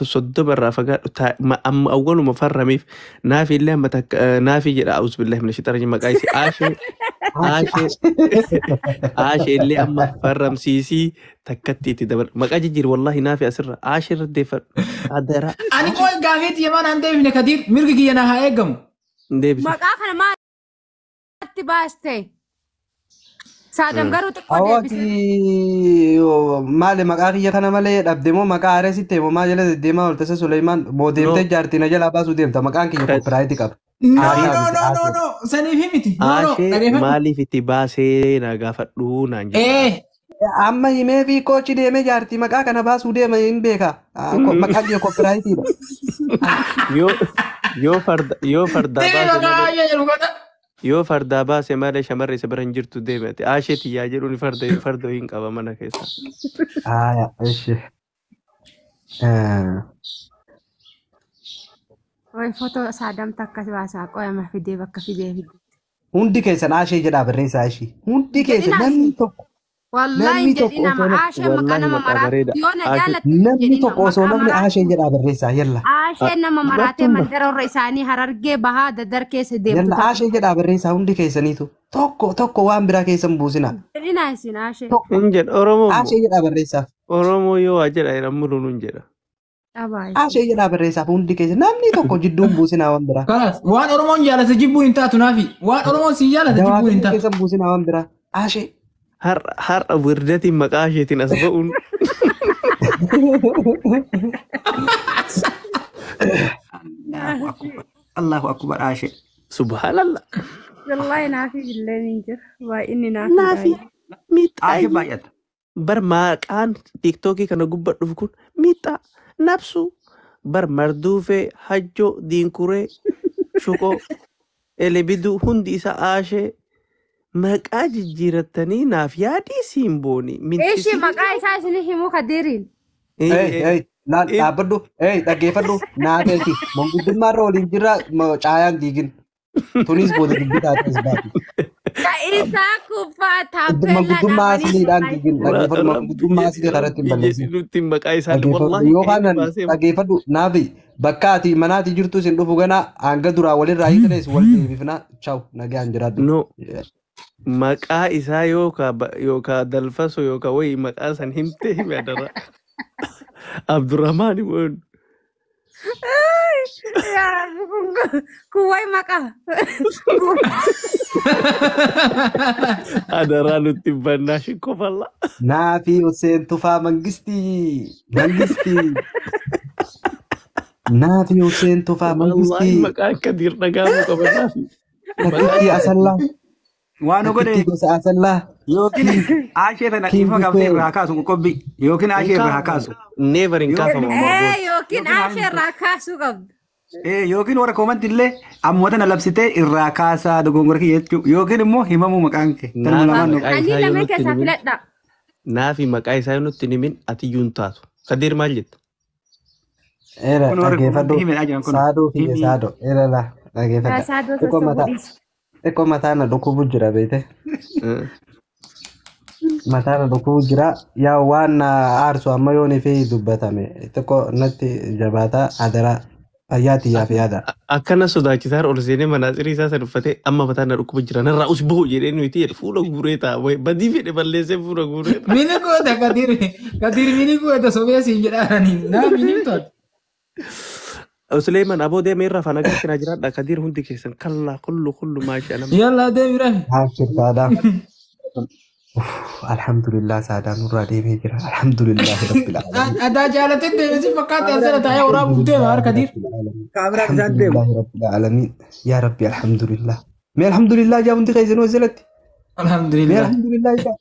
30 irraa fagaadhu amma awwaluma farramiif naafi illee amma takka naafi jedha auzubillahi mina shaytaani rajiim maqaa isii Aashee Aashee Aashee illee amma farramsiisii takkatti itti dabal maqaa jijjiir wallahi naafi asirra Aashee irra deeffadhu adara. Ani qoy gaafii tiyya maan aan deebifne Kadiir mirgi kiyya na haa eegamu. Deebisi. Maqaa kana maatti baaste? Saadam garuu xiqqoo deebise. Hawaati maali maqaa kiyya kana malee dhabde moo maqaa haaree sitti moo maal jala deddeemaa oolte sa Suleymaan moo deemtee jaartii na jalaa baasuu deemta maqaan kiyya copyright qaba. No no no no no saniif miti. No no Aashee dhageeffadhu. maaliif itti baasee na gaafadhu naan jedha. Ee Amma himee fi koochi deemee jaartii maqaa kana baasuu deema hin beeka. Maqaan kiyya copyrightiidha. Yoo yoo farda yoo fardaa deebi baase maqaa malee ayyaa jedhu kana. yoo fardaa baase malee shamarri isa bira hin jirtu deemate Aashee tiyyaa jedhuun farda farda hin qaba mana keessa. Haaya ishi. Way footoo Saadam takka baasaa qoyama fidee bakka fidee fidee. Hundi keessan Aashee jedhaa barreessaa ishii. Hundi keessan Jedhina namni tokko Wallahi namni hin tokko jedhina osoo namni Aashee maqaa Wallahi nama maqaa maraatu bareeda. yoo na Aashee jaalatte hin namni jedhina tokko osoo maqaa namni Aashee maraatu. jedhaa barreessaa yalla. Aasheen nama maraatee Dubartuun bar mandara warra isaanii harargee bahaa dadar keessa deemtu Yalla takka. Aashee jedhaa barreessaa hundi keessaniitu. Tokko tokko waan biraa keessan buusina. Jedhina isin Aashee. Tokko hin jedha Oromoo immoo Aashee jedhaa barreessaaf. Oromoo yoo waa jedha jedhan muluun hin jedha. Dhabaa isin. Aashee jedhaa barreessaaf hundi keessan namni tokko jidduun buusinaa waan biraa. Kalaas waan Oromoon jaalate jibbuun hin taatu naafi waan Oromoon si jaalate jibbuun hin Dawaafii taatu. keessan buusinaa waan biraa. Aashee. Har'a har'a wirdatiin maqaa isheetiin as ba'uun Allahu akbar. Allahu akbar Aashee. subhaanallah. Wallahi naafi illee ni jira. Baay'inni naafi Naafi baay'ee. Aashee miixaayi baay'ata. bar maqaan tiiktookii kana gubbaa dhufu kun miixaa nabsu bar marduufee hajjoo diinkuree shuqoo elebiduu hundi isa Aashee maqaa jijjiirattanii naaf yaadii siin booni Ishi mintisii. maqaa isaa isin himuu Kadiiriin. Hey, hey, dhaabbadhu. Hey, dhaggeeffadhu. Naafeeti. Manguddummaa irra waliin jirra caayaan diigin. Tunis booda dubbii taatee as baati. Isaa kubbaa taappellaa Manguddummaa dhaabanii asliidhaan maqaa diigin. isaa. Dhaggeeffadhu. Manguddummaa aslii karatti hin balleessin. Nutti maqaa isaa Dhaggeeffadhu. wallahi Yookaan eenyu baasee dhaggeeffadhu naafi bakka ati manaati jirtu isin dhufu gana hanga duraa walirraa hiiknes wal deebifna. Chaw nagaan jiraadhu. no maqaa isaa yookaa yookaa dalfaso yookaa wayi maqaa san himte hime adara Abdurrahmaan immoo Yaa Rabbi kun wayi maqaa. adaraa nutti bannaa shikkofalla. Naafi Hussein Tufaa Mangistii. Mangistii. Naafi Hussein Tufaa Wallahi Mangistii. maqaa Kadiir dhagahamuu qaba naafi. Takkitti Asallaa. Waan nu godhe Takkitti gosa Asallaa. yookiin Aashee tana King dhiifama gaafatee Hussein. irraa haa kaasu qoqqobbii yookiin Hin Aashee irraa haa kaafamu. kaasu. Never hin Yookiin kaafamu immoo ammoo Ee yookiin yookiin haa Aashee irraa kaasuu qabdu. Yookiin warra koomanti illee ammoo tana labsitee irraa kaasaa dogongora kiyya jechuu yookiin immoo himamuu maqaan kee tanuma Naafi lamaan nu. maqaa Ani isaa yoo lameen nutti keessaa himin filadha. naafi maqaa isaa yoo nutti himin ati iyyuu hin taatu. Kadiir maal jetta? Era Kun warra koomanti dhaggeeffadhu. himedha jiran kun Saadoo kiyya himi. saadoo. Era la dhaggeeffadha. Saadoo Xiqqoo sossobuu mataa dhiisu. xiqqoo mataa na dhukkubu jira beekte. Mataa na dhukkubu jira. Yaa waan na aarsu amma yoon ifee dubbatame xiqqoo natti jabaataa adaraa fayyaa xiyyaaf yaada. Akkana sodaachisaa ol seenee manaaxirii isaa san uffatee amma mataa na dhukkuba jira narraa us bahu jedhee nuti jedhe fuula guuree taa'a badii fedhe balleessee fuula guuree taa'a. Mini goota Kadiir Kadiir mini goota sobee siin jedhaani naa mini tola. Suleeman aboo deemee irraa afaan agarsiisaa na jiraadha Kadiir hundi keessan kallaa kullu kullu maashaa nama. Yalla deemi rafi. Haashir saadaa. Alhamdulillah saadaa nurraa deemee jira. Alhamdulillah rabbil aalamiin. Adaa jaalatee deeme si fakkaate asirra taa'ee waraabuu deema harka Kadiir. Kaameraa isaan deemu. Alhamdulillah rabbil aalamiin. Yaa rabbi alhamdulillah. Mee alhamdulillah jaa hundi keessan wasilatti. Mee Alhamdulillah. alhamdulillah jaa.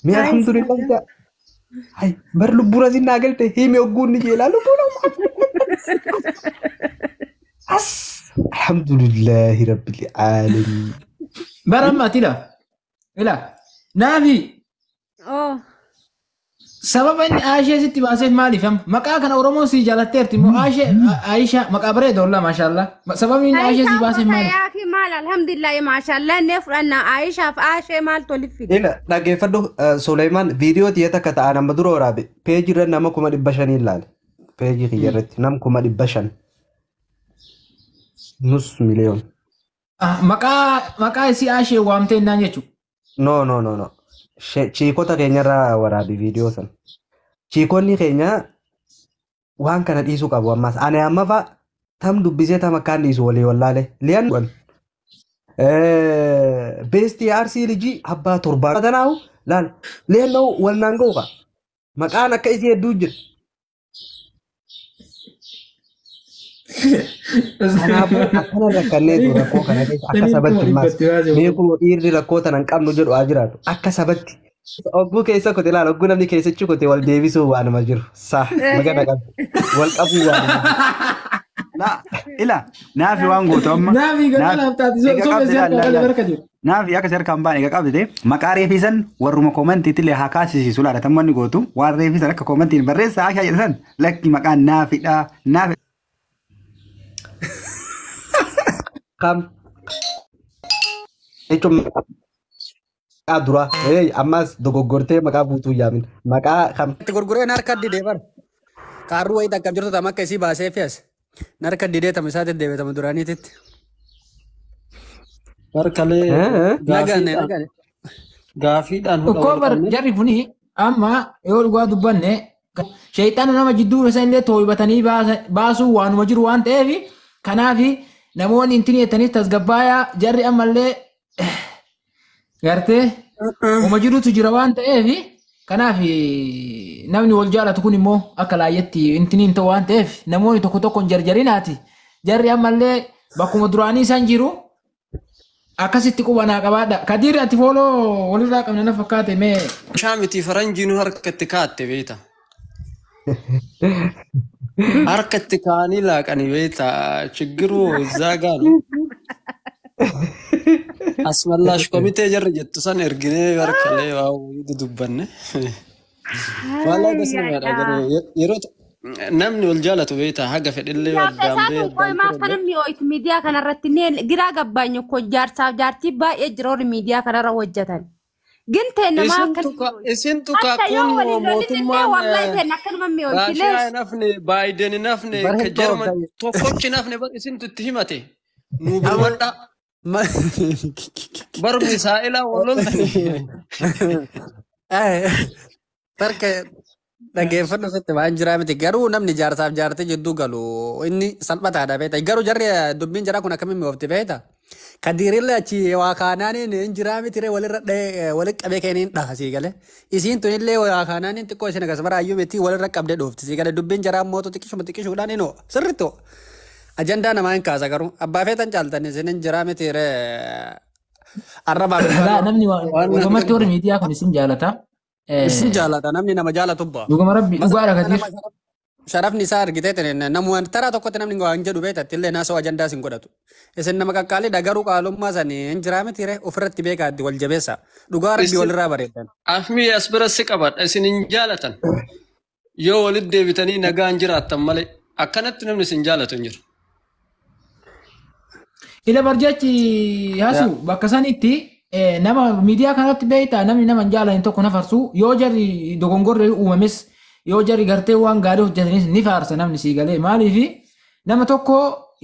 Mee alhamdulillah jaa. Hay bar lubbuun asin naa galte himi ogguun ni jeelaa lubbuun amma. As alhamdulillahi rabbil aalamiin. Bara ammaati ila. Ila. Naafi Oh. Sababa inni Aashee sitti baaseef maaliif amma? Maqaa kana Oromoon si jaalatteerti immoo Aashee Aayishaa maqaa bareeda wallah maashaallah. Sababni inni Aashee si baaseef maaliif? Yaa maal alhamdulillah maashaallah inni fudhanna Aayishaaf Aashee maaltu walitti fide? Ila dhaggeeffadhu Suleymaan viidiyoo xiyya takka ta'an amma dura waraabe peejii irra nama 500,000 ilaale. Peejii kiyya irratti nama 500,000. Nus miliyoon. Maqaa isii Aashee waamtee innaan jechuudha. No no no no. Chiikota keenyarraa waraabi viidiyoo sana. Chiikonni keenya waan kana dhiisuu qabu ammas. Ani amma fa'a tam dubbisee tam akkaan dhiisu walii wallaale. Liyan beestii arsii lijii abbaa torbaa. Tanaahu laal liyan wal naan ga'u fa'a. Maqaan akka isii hedduu jira. Kanaafuu akkana rakkanneetu rakkoo kana keessa akka sabatti himaas. Beekuu dhiirri rakkoo tana hin qabnu jedhu haa jiraatu. Akka sabatti. Ogguu keessa kote ilaala ogguu namni keessachi kote wal deebisuu waanuma jiru. Saa magana qabdu. Wal qabuu waanuma jiru. Ila naafi waan gootu amma. Naafi gara laaftaati soba si harka qabe barka jiru. Naafi akka si harka hin baane egaa qabdite maqaa reefisan warruma koomantiitti illee haa kaasisiisu laala tammanni gootu waan reefisan akka koomantiin barreessa Aashaa jedhan lakki maqaan naafidha naafi. Kam jechuun maqaa duraa ammas dogoggortee maqaa guutuu yaamin maqaa kam. Itti gurgureen harka didee bara. Kaarruu wayii takka jirtu tam akka isii baasee fi as. Harka didee tam isaatti deebitama duraaniititti. Barkalee Nagane nagane. gaafiidhaan Ukkoo bar jarri kuni amma yoo dhugaa dubbanne sheexana nama jidduu isa illee tooybatanii baasuu waanuma jiru waan ta'eef kanaaf namoonni intini jettaniis tasgabbaayaa jarri ammallee gartee uma jirutu jira waan ta'eef kanaaf namni wal jaalatu kun immoo akka laayyetti intini hin ta'u waan ta'eef namoonni tokko tokko hin jarjarinaati jarri ammallee bakkuma duraanii isaan jiru akkasitti qubanaa qabaadha. Kadiir ati fooloo walirraa qabna na fakkaate mee. Shaamiti faranjiin harka itti kaatte beeta. Harka itti kaanii laaqanii beeta chigiru እዛ ጋ ነው። አስመላሽ ኮሚቴ jarri jettu san erginee barkalee waa dudubbanne. Wallaahi das nama jedha garuu yeroo namni wal jaalatu beeta haga fedhillee Jaarsa addaan isaa bee kun qoy addaan maaf turellee. kana mi'ooytu miidiyaa kanarratti giraa gabbaanyu ko jaarsaaf jaartii baay'ee jira warri miidiyaa kanarra hojjetan. Gin ta'e namaa akkana mi'ooytu. Isintu Hatta yoo kakuun waliin lolin illee mootummaan wallahi ta'e akkanuma mi'ooyti Raashiyaa leesh. hin hafne Baayiden hin hafne ka Jarman tokkochi hin hafne bar isintu itti himate nuu birmadhaa bar misaa'ilaa wal loltanii. Barka dhaggeeffadhu sitti waan jiraa miti garuu namni jaarsaaf jaartii jidduu galu inni salphataadha beekta garuu jarri dubbiin jaraa kun akkamiin mi'oofti beekta. Kadiirillee achi waa kaanaaniin hin jiraa miti ree walirra dhahee walitti qabee kenneen dhaha sii galee isiin tunillee waa kaanaaniin xiqqoo isin akkas bara ayyuu miti walirra qabdee dhoofti sii galee dubbiin jaraa mootu xiqqishuma xiqqishuudhaan inoo sirriitti ajandaa namaa hin kaasa garuu abbaa feetan caaltan isin hin jiraa miti ree arrabaa Laa namni dhugumatti warri miidiyaa kun isin jaalata. Isin jaalata namni nama jaalatu ba'a. Dhuguma rabbi dhugaadha Kadiir. Sharafni isaa argitee namuma taraa tokkotti namni waan jedhu beekta illee naasoo ajandaa isin godhatu. Isin nama qaqqaaliidha garuu qaalummaa sanii hin jiraa miti ree ofirratti beekaatti wal jabeessa. Dhugaa rabbi walirraa bareedan. Afmii as bira si qabadha isin hin jaalatan yoo walitti deebitanii nagaan jiraattan malee akkanatti namni isin jaalatu hin jiru. Ila barjeechi hasu bakka sanitti nama miidiyaa kanatti beektaa namni nama hin jaalanne tokko na farsu yoo jarri dogongorri uumames yoo jarri gartee waan gaarii hojjetanis ni faarsa namni sii galee maaliif nama tokko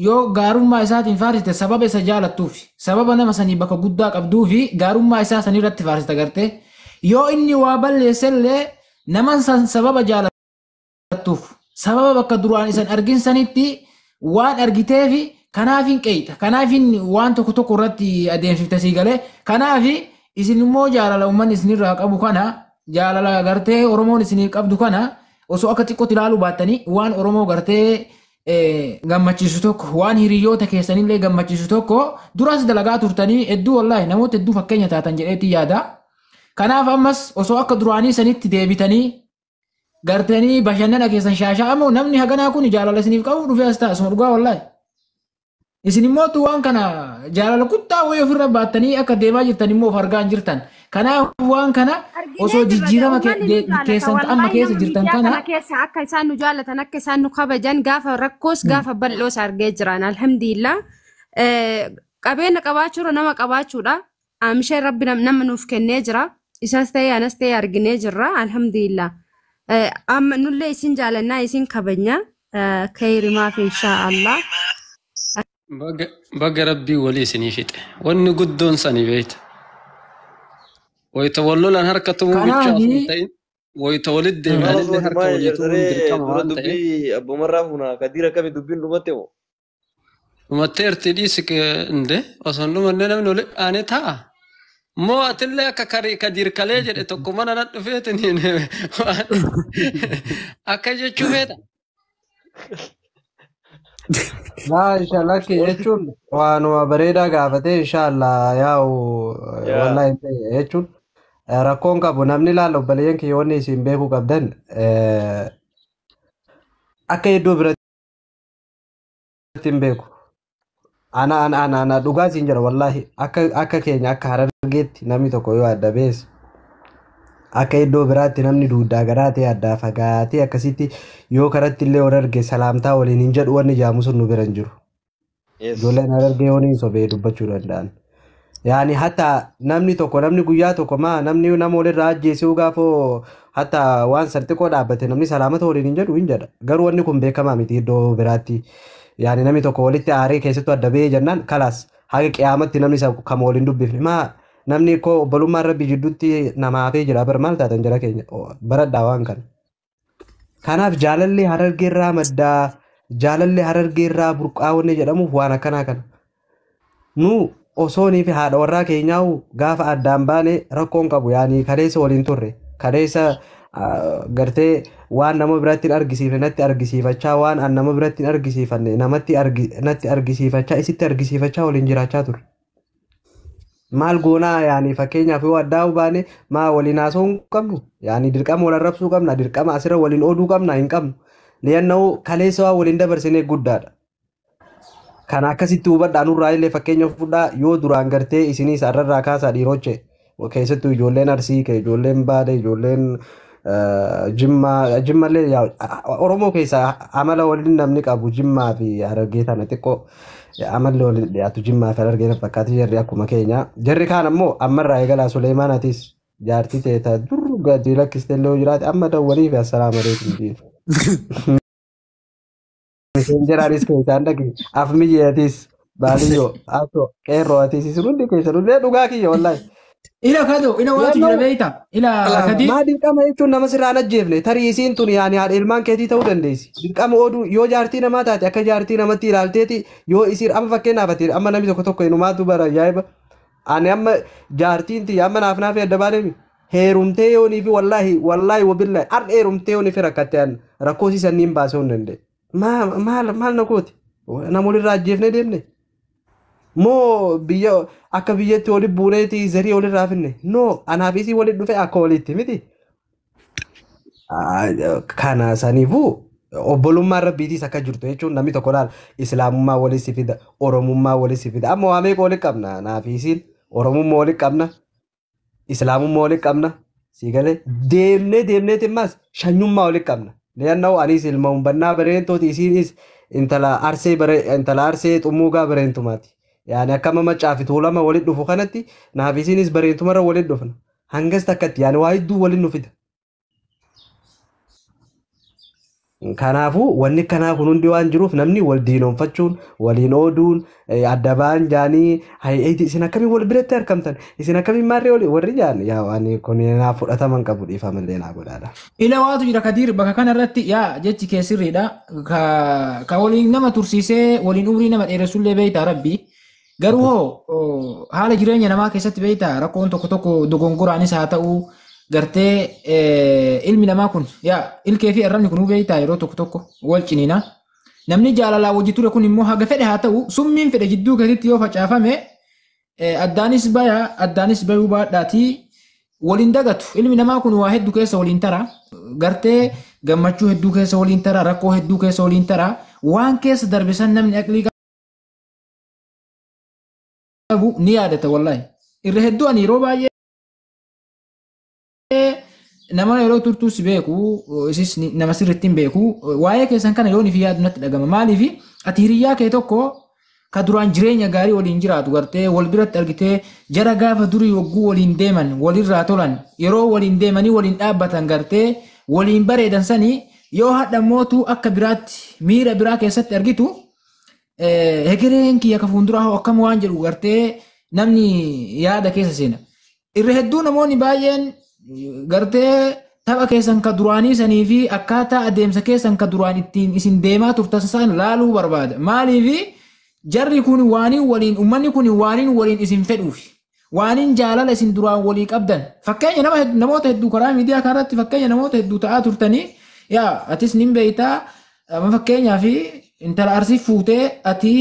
yoo gaarummaa isaatiin faarsite sababa isa jaalattuuf sababa nama sanii bakka guddaa qabduu fi gaarummaa isaa sanii irratti faarsita gartee yoo inni waa balleessellee nama san sababa jaalattuuf sababa bakka duraan isan argin sanitti waan argiteefi kanaaf hin qeeyta kanaaf hin waan tokko tokko irratti adeemsifte sii galee kanaaf isin immoo jaalala uummanni isinirraa qabu kana jaalala gartee Oromoon isinii qabdu kana osoo akka xiqqootti ilaaluu baattanii waan Oromoo gartee gammachiisu tokko waan hiriyoota keessanillee gammachiisu tokko duras dalagaa turtanii hedduu wallaahi namoota hedduu fakkeenya taatan jedheetti yaada. Kanaaf ammas osoo akka duraanii sanitti deebitanii gartanii bashannana keessan shaashaa ammoo namni haganaa kun jaalala isiniif qabu dhufee as ta'a dhugaa wallaahi. Isin immoo waan kana jaalala kuttaa wayii ofirra baattanii akka deemaa jirtan immoo of argaa hin jirtan. Kanaaf waan kana osoo Arginee jirra jijjiirama uummanni nu jaalata keessan amma wallaahi keessa nama jirtan miidiyaa kana kana keessa akka isaan nu jaalatan akka isaan nu kabajan gaafa rakkoos gaafa bal'oos argee jiran alhamdulillah. Qabeenya qabaachuudha nama qabaachuudha. Amishee rabbi nama nuuf kennee jira. Isas ta'ee anas ta'ee arginee jirra alhamdulillah. Amma nullee isin jaalannaa isin kabajna. Khayrimaaf inshaallah. Baga rabbii walii isinii fixe. Wanni guddoon sani beeyta. Wayita wal lolan harka tumuu bichaa osoo hin kanaafi ta'in wayita walitti Maal deebi'anillee osoo harka himaa walii tumuun jirtaree dirqama dura waan ta'eef dubbii abbumarraa fuuna kadiira kami dubbiin dhumatte moo? dhumatteerti dhiisi inde osoo hin dhumanne namni walitti aanee taa'a. Moo atillee akka kadiir kalee jedhe tokko mana nan dhufeetiniin akka jechuu feeta. Laa inshallah kee jechuun waanuma bareedaa gaafatee inshallah yaa'u Yaa wallahi jechuun rakkoon qabu namni laala obboleeyyan kiyya wanni isin beekuu qabdan akka iddoo biratti hin beeku. Ana ana ana ana dhugaa siin jira wallahi akka keenya akka harargeetti namni tokko yoo adda bees akka iddoo biraatti namni duuddaa garaa ta'e addaa fagaatee akkasitti yoo karatti illee wal arge salaamtaa waliin hin jedhu wanni jaamu sun nu bira hin jiru. Yes. Ijoolleen harargee waliin sobee dubbachuu danda'an. Yaani hatta namni tokko namni guyyaa tokko maa namni nama walirraa ajjeesuu gaafoo hatta waan san xiqqoo dhaabbate namni salaamata waliin hin jedhu hin jedha. Garuu wanni kun beekamaa miti iddoo biraatti. Yaani namni tokko walitti aaree keessattuu adda bahee jennaan kalaas haga qiyaamatti namni isa kama waliin dubbifne maa namni koo obbolummaan rabbi jidduutti nama hafee jira bar maal taatan jara keenya baradhaa waan kana. Kanaaf jaalalli harargeerraa maddaa jaalalli harargeerraa burqaa wanni jedhamuuf waan akkanaa kana. Nu osoonii fi haadha warraa keenyaa gaafa addaan baane rakkoon qabu yaani kaleessa waliin turre kaleessa gartee waan nama biratti hin argisiifne natti argisiifachaa waan an nama biratti hin argisiifanne namatti natti argisiifachaa isitti argisiifachaa waliin jiraachaa turre. Maal goonaa yaani fakkeenyaaf yoo addaa baane maa waliin haasa'uu hin qabnu yaani dirqama wal arrabsuu qabna dirqama asirra waliin ooduu qabna hin qabnu li'anna'uu kaleessa waan waliin dabarsine guddaadha. Kana akkasitti hubadhaa nurraa illee fakkeenya fudhaa yoo duraan gartee isinis arrarraa kaasaa dhiiroche keessattuu ijoolleen Arsii ijoolleen Baalee ijoolleen Jimmaa Jimmallee Oromoo keessa amala waliin namni qabu Jimmaa fi Harargee tana xiqqoo amalli waliin dhiyaatu Jimmaa fi Harargee fakkaatti jarri akkuma keenya jarri kaan ammoo ammarraa eegalaa Suleemaan atis jaartii teeta dur gadi lakkistee illee yoo jiraate amma dawwalii fi assalaamu alaikum diin. Messengeraanis keessaan dhaqi afmiyyeetis baaliyyoo asoo qeerroo atis isin hundi keessan illee dhugaa kiyya wallaahi. Ila kado ila waatu jira beeyta ila kadiir Maa dirqama jechuun nama sirraan ajjeefne tarii isiin tun yaani haadha ilmaan keetii ta'uu dandeessi. Dirqama oduu yoo jaartii namaa taate akka jaartii namatti ilaalteeti yoo isiin amma fakkeenyaaf ati amma namni tokko tokko inumaatu bara ajaa'iba. Ani amma jaartiin tiyya amma naaf naaf adda baanemi heerumtee yoonii fi wallaahi wallaahi wabillahi har'a heerumtee yoonii fi rakkatte an rakkoo siisan niin baasuu hin danda'e. Maal maal na gooti nama walirraa ajjeefne deemne. Moo biyya akka biyyatti wali buuneeti zarii walirraa finne no anaaf isii walitti dhufe akka walitti miti. Kana saniifuu obbolummaan rabbiitiis akka jirtu jechuun namni tokko laal islaamummaa walis fida oromummaa walis fida amma waa meeqa walitti qabna anaaf isiin oromummaa walitti qabna islaamummaa walitti qabna sii galee deemnee deemneeti immas shanyummaa walitti qabna. Leanna'u anis ilma umbannaa bareentooti isiinis intala arsee intala arsee xummuugaa bareentumaati. Yaani akka amma maccaa fi tuulama walitti dhufu kanatti naaf isiinis bareentumarra walitti dhufna. Hangas takkatti yaani waa hedduu waliin nu fida. Kanaafuu wanni kanaa kun hundi waan jiruuf namni wal diinoonfachuun waliin ooduun adda ba'an jaanii isin akkamiin wal biratti argamtan isin akkamiin maarree walii warri jaan yaa waan kun naa fudhataman qabu dhiifamallee naa godhaadha. Ila waatu jira Kadiir bakka kanarratti yaa jechi kee sirriidha. Ka waliin nama tursiisee waliin umrii nama dheeressullee beeyta rabbi. Garuu hoo haala jireenya namaa keessatti beeyta rakkoon tokko tokko dogongoraanis haa ta'u gartee ilmi namaa kun yaa ilkee fi arrabni kunuu beeyta yeroo tokko tokko wal ciniina. Namni jaalalaa wajji ture kun immoo haga fedhe haa ta'u summiin fedhe jidduu keessatti yoo facaafame addaanis baya addaanis bayuu baadhaatii waliin dagatu ilmi namaa kun waa hedduu keessa waliin tara gartee gammachuu hedduu keessa waliin tara rakkoo hedduu keessa waliin tara waan keessa darbe san namni aqlii qabu ni yaadata wallaahi irra hedduu ani yeroo baay'ee Nama yeroo turtuu si beeku, isis nama sirriitti hin beeku. Waa'ee keessan kana yoon ifi yaadu natti dhagama. Maaliif ati hiriyyaa kee tokko ka duraan jireenya gaarii waliin jiraatu gartee wal biratti argitee jara gaafa durii wagguu waliin deeman walirraa tolan yeroo waliin deemanii waliin dhaabbatan gartee waliin bareedan sanii yoo hadha mootuu akka biraatti miira biraa keessatti argitu hegereen kiyya ka fuulduraa hoo akkam waan jedhu gartee namni yaada keessa seena. Irra hedduu namoonni baay'een gartee tapha keessan ka duraanii sanii fi akkaataa adeemsa keessan ka duraan ittiin isin deemaa turtan san laaluu barbaada. Maaliif jarri kun waaniin waliin uummanni kun waaniin waliin isin fedhuufi waaniin jaalala isin duraan walii qabdan fakkeenya nama namoota hedduu karaa miidiyaa kanarratti fakkeenya namoota hedduu ta'aa turtanii yaa atis nin beeytaa amma fakkeenyaa fi intala Arsii fuutee ati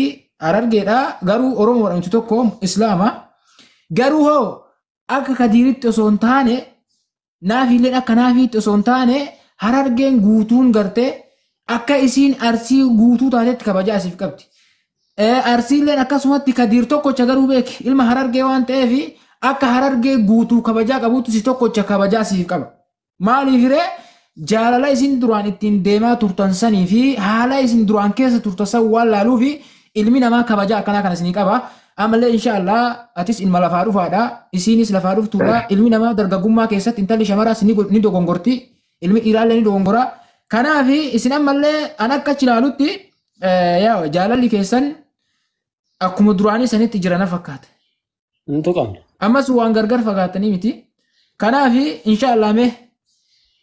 Harargeedha garuu Oromoodha miti tokko Islaama garuu hoo akka Kadiiritti osoo hin taane naafiilleen akka naafiitti osoo hin taane Harargeen guutuun gartee akka isiin Arsii guutuu taatetti kabajaa isiif qabdi. Arsiilleen akkasumatti Kadiir tokkocha garuu beeki ilma Harargee waan ta'eef akka Harargee guutuu kabajaa qabutti si tokkocha kabajaa siif qaba. Maaliif ree jaalala isin duraan ittiin deemaa turtan sanii fi haala isin duraan keessa turtan san waan laaluuf ilmi namaa kabajaa akkanaa kana isinii qaba. Ammallee inshaallah atis ilma lafaa dhufaadha. Isiinis lafaa dhuftuudha. Ilmi namaa dargaggummaa keessatti intalli shamaraas ni dogongorti. Ilmi dhiiraallee ni dogongora. Kanaaf isin ammallee an akka achi ilaalutti yaa jaalalli keessan akkuma duraanii sanitti jira na fakkaata. Hin tuqamne. Ammas waan gargar fagaatanii miti. Kanaaf inshaallah mee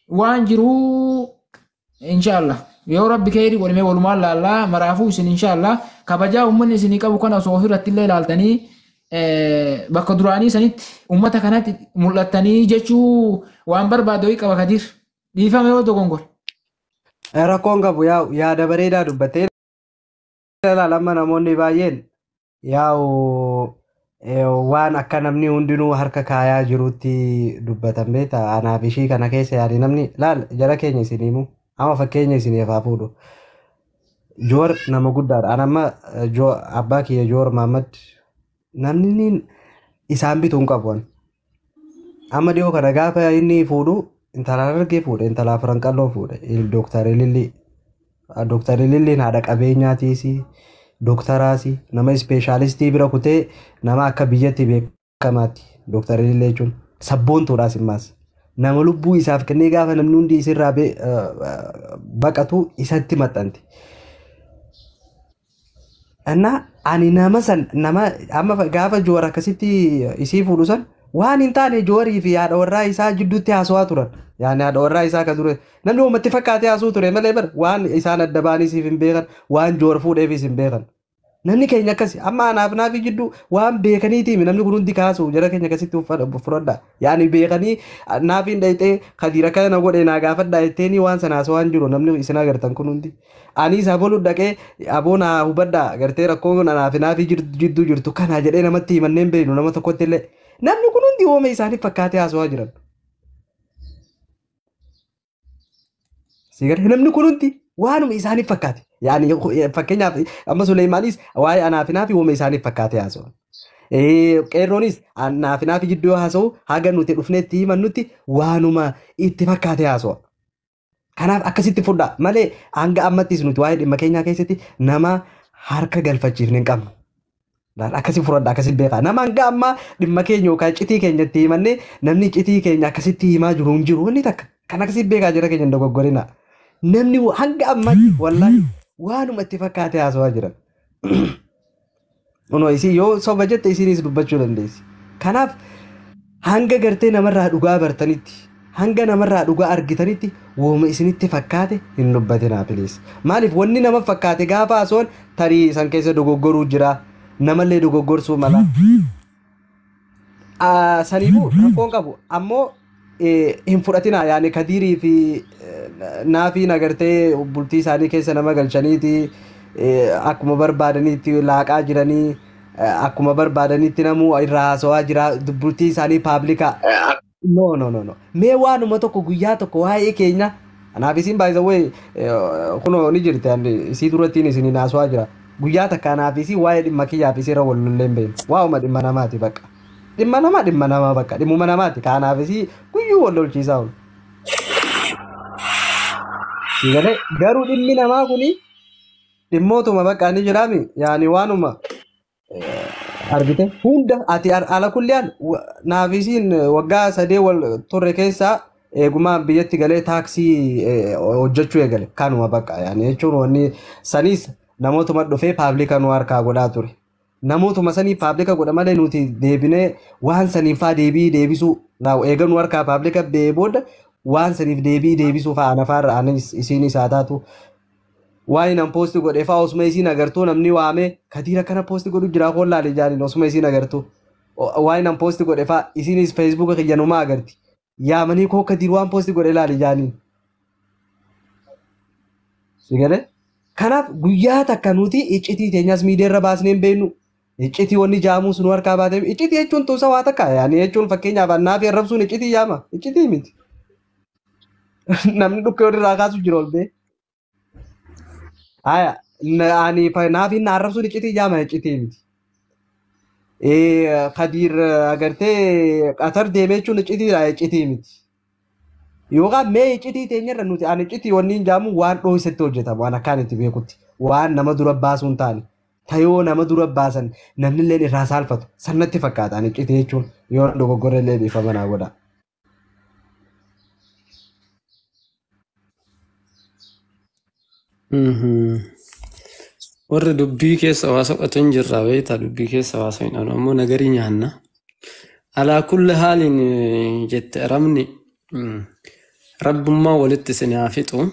waan jiruu inshaallah yoo rabbi keerii godhame walumaan laallaa maraafuu isin inshaallah kabajaa uummanni isinii qabu kana osoo ofirratti illee ilaaltanii bakka duraanii sanitti uummata kanatti mul'attanii jechuu waan barbaadu wayii qaba Kadiir. Dhiifama yoo dogongore. Rakkoon qabu yaa'u yaada bareedaa dubbattee ilaalama namoonni baay'een yaa'u waan akka namni hundinuu harka kaayaa jirutti dubbatan beektaa anaaf ishii kana keessa yaadi namni laal jara keenya isin himu amma fakkeenya isiniif haa fuudhu. Joor nama guddaadha. Ani amma abbaa kiyya Joor Mahammad namni inni isaan bituu hin qabu. Ani. Amma dhiyoo kana gaafa inni fuudhu intala Harargee fuudhe intala Afran Qalloo fuudhe Dooktar Ilillii. Dooktar Ililliin haadha qabeenyaatiis dooktaraas nama ispeeshaalistii bira kutee nama akka biyyatti beekamaati. Dooktar Ilillee jechuun sabboontuudhaas immaas. Nama lubbuu isaaf kennee gaafa namni hundi isirraa baqatu isatti maxxanti. Innaa ani nama san nama amma gaafa Joowar akkasitti isii fuudhu san waan hin taane Joowarii fi haadha warraa isaa jidduutti haasawaa turan. Yaani haadha warraa isaa ka ture namni uumatti fakkaatee haasuu ture malee bar waan isaan adda ba'aniisiif hin beekan waan Joowar fuudheefis hin beekan. Namni keenya akkasi amma anaaf naafii jidduu waan beekaniitiimi namni kun hundi kaasu jara keenya akkasitti fudhadha. Yaani beekanii naafiin dhayxee Kadiir akkana na godhe naa gaafadha jetteeni waan sana haasawaa hin jiru namni isin agartan kun hundi. Ani isaa bolu dhaqee aboo naa hubadhaa gartee rakkoo anaaf naafii jidduu jirtu kana jedhee namatti himannee hin beeknu nama tokkotti illee. Namni kun hundi ooma isaaniif fakkaatee haasawaa jiran. Sigaree namni kun hundi waanuma isaaniif fakkaate. Yaani fakkeenyaaf amma Suleemaanis waa'ee anaaf naafii ooma isaaniif fakkaatee haasawa. Qeerroonis anaaf naafii jidduu yoo haasa'u haga nuti dhufnee itti himannutti waanuma itti fakkaatee haasawa. Kanaaf akkasitti fudhaa malee hanga ammattis nuti waa'ee dhimma keenyaa keessatti nama harka galfachiifne hin qabnu. Akkasi fudhadha akkasi beekaa. Nama hanga ammaa dhimma keenya yookaan citii keenya itti himannee namni citii keenya akkasitti himaa jiru hin jiru inni takka. Kan akkasi beekaa jira keenya hin dogoggorina. Namni hanga ammaatti wallaahi waanuma itti fakkaatee haasawaa jiran. Kunoo isii yoo soba jette isinis dubbachuu dandeessi. Kanaaf hanga gartee namarraa dhugaa bartanitti hanga namarraa dhugaa argitanitti wooma isinitti fakkaate hin dubbatinaa piliis. Maaliif wanni nama fakkaate gaafa haasawaan tarii san keessa dogoggoruu jira namallee dogoggorsuu mala. Saniifuu rakkoon qabu ammoo hin fudhatinaa yaani Kadiirii fi naafiin agartee bultii isaanii keessa nama galchaniiti akkuma barbaadanitti laaqaa jiranii akkuma barbaadanitti namuu irraa haasawaa jira bultii isaanii paablikaa. No no no no. Mee waanuma tokko guyyaa tokko waa'ee keenya anaaf isin baay'isawwee kunoo ni jirti isii durattiin isin haasawaa jira. Guyyaa takka anaaf isii waa'ee dhimma kiyyaaf isii irra wal lollee hin beeknu. Waa'uma dhimma namaati bakka. Dhimma namaa bakka dhimmuma namaati. Kanaaf isii Guyyuu wal lolchiisaa oolu. Galee garuu dhimmi namaa kuni dhimmootuma bakka inni jiraami yaani waanuma argite hunda ati ala kulliyaan naafisiin waggaa 3 wal turre keessaa eegumaan biyyatti galee taaksii hojjechuu eegale kanuma bakka yaani jechuun wanni saniis namootuma dhufee paablika nu harkaa godhaa ture. Namootuma sanii paablika godha malee nuti deebinee waan saniif faa deebii deebisuu eega nu harkaa paablika ba'ee booda waan saniif deebii deebisuu faa ana faarra anis isiinis haa taatu. Waan nan poosti godhe faa osuma isiin agartuu namni waamee Kadiira kana poosti godhu jira koon laale jaaniin osuma isiin agartuu. Waan nan poosti godhe faa isiinis feesbuuka kiyya numaa agarti. Yaamanii koo Kadiir waan poosti godhe laale jaaniin. Sigalee? Kanaaf guyyaa takka nuti iccitii teenyas miidiyaa irra baasnee hin beeknu. Iccitii wanni jaamuus nu harkaa baatee iccitii jechuun tuusa waa takka yaani jechuun fakkeenyaaf annaa fi arrabsuun iccitii yaama iccitii miti. Namni dhukkee walirraa kaasu jira ol bee. Haya ani naafi na arrabsuun iccitii yaama iccitii miti. Kadiir agartee Qatar deemee jechuun iccitii iccitii miti. Yookaan mee iccitii teenyarra nuti ani iccitii wanni hin jaamu waan dhooysetti hojjetamu waan akkaan itti beekutti waan nama dura baasuun taane tayoo nama dura baasan namni illee irraa saalfatu sannatti fakkaata ani iccitii jechuun yoo dogoggora illee dhiifama naa godha. Warri dubbii keessa waa soqatu hin jirra beektaa dubbii keessa waa soqatu ammoo nagarii nyaanna. Alaa kulli haaliin jette ramni rabbummaa walitti isin haa fixu.